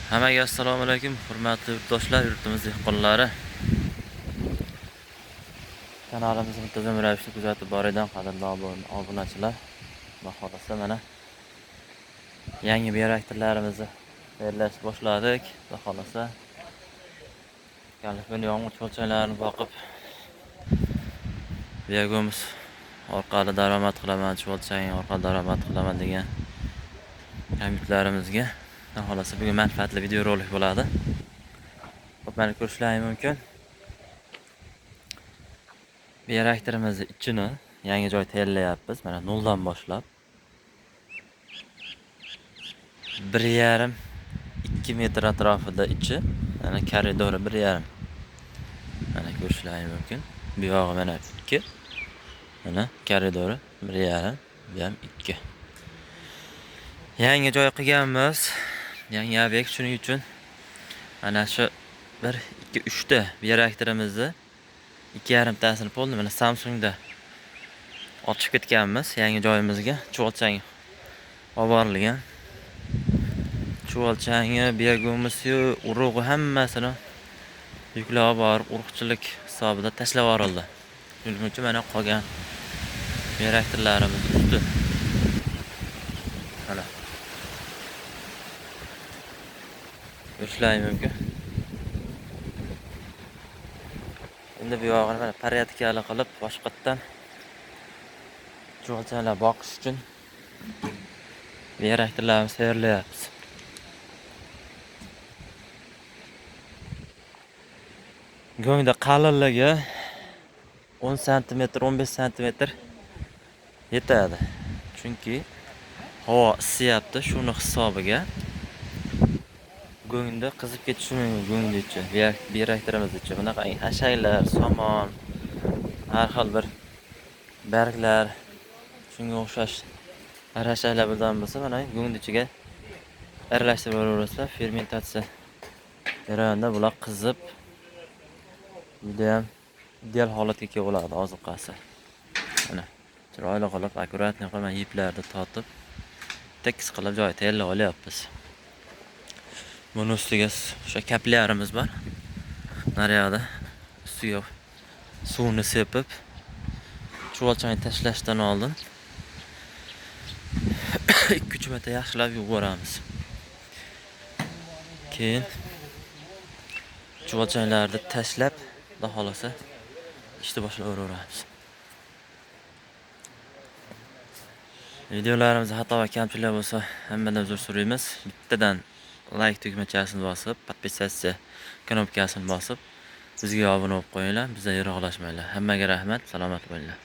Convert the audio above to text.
Hammaga assalomu alaykum, hurmatli yurtdoshlar, yurtimiz dehqonlari. Kanalimizni muntazam ravishda kuzatib boradigan qadrli obunachilar, xudo xohlasa mana yangi bioreaktorlarimizni tayyorlash boshladik. Xudo xohlasa Kaliforniya yomg'ir chuvalchanglarini boqib biogumus orqali daromad qilaman, chuvalchang orqali daromad qilaman degan hamyurtlarimizga xudo xohlasa bugun manfaatli videorolik bo'ladi. Xo'p, mana ko'rishlaring mumkin. Bioreaktorimizni ichini yangi joy tayyorlayapmiz. Mana noldan boshlab 1,5-2 metr atrofida ichi, mana koridori 1,5. Mana ko'rishlaring mumkin. Bu yog'i mana 2. Mana koridori 1,5, bu ham 2. Yangi joy qilganmiz. Yangi obyekt, shuning uchun mana shu 1, 2, 3 ta bioreaktorimizni 2,5 tasini polni mana Samsungda ochib ketganmiz yangi joyimizga. Chuvalchang olib borilgan. Chuvalchangi, biogumusi, urug'i hammasini yuklab olib borib, urug'chilik hisobida tashlab yuborildi. Shuning uchun mana qolgan bioreaktorlarimiz usti. Mana ko'rishlaring mumkin. Endi bu yog'ini mana porядкali qilib boshqatdan chuvalchanglar boqish uchun bioreaktorlarimizni tayyorlayapmiz. Go'ngda qalinligi 10 santimetr, 15 santimetr yetadi. Chunki havo isiyapti, shuni hisobiga go'ngda qizib ketishi mumkin. Go'ngda ichi, bioreaktorimiz ichi bunaqa hashaklar, somon, har xil bir barglar, shunga o'xshash hashaklar bilan bo'lsa, mana go'ngda ichiga aralashtirib yuboraverasizlar. Fermentatsiya jarayonida bular qizib juda ham ideal holatga kelib oladi ozuqasi. Mana chiroyli qilib, akkuratniy qilib, mana iplarni tortib, tekis qilib joy tayyorlab olyapmiz. Buni ustiga o'sha kaplarimiz bor. Naryoqda ustiga suvni sepib, chuvalchangni tashlashdan oldin 2-3 marta yaxshilab yuvib yuboramiz. Keyin chuvalchanglarni tashlab, xudo xohlasa ishni boshlab yuboramiz. Videolarimizda xato va kamchiliklar bo'lsa, hammadan uzr so'raymiz. Bittadan like tugmachasini bosib, podpisatsiya knopkasini bosib, bizga obuna bo'lib qo'yinglar, bizdan yiroqlashmanglar. Hammaga rahmat, salomat bo'linglar.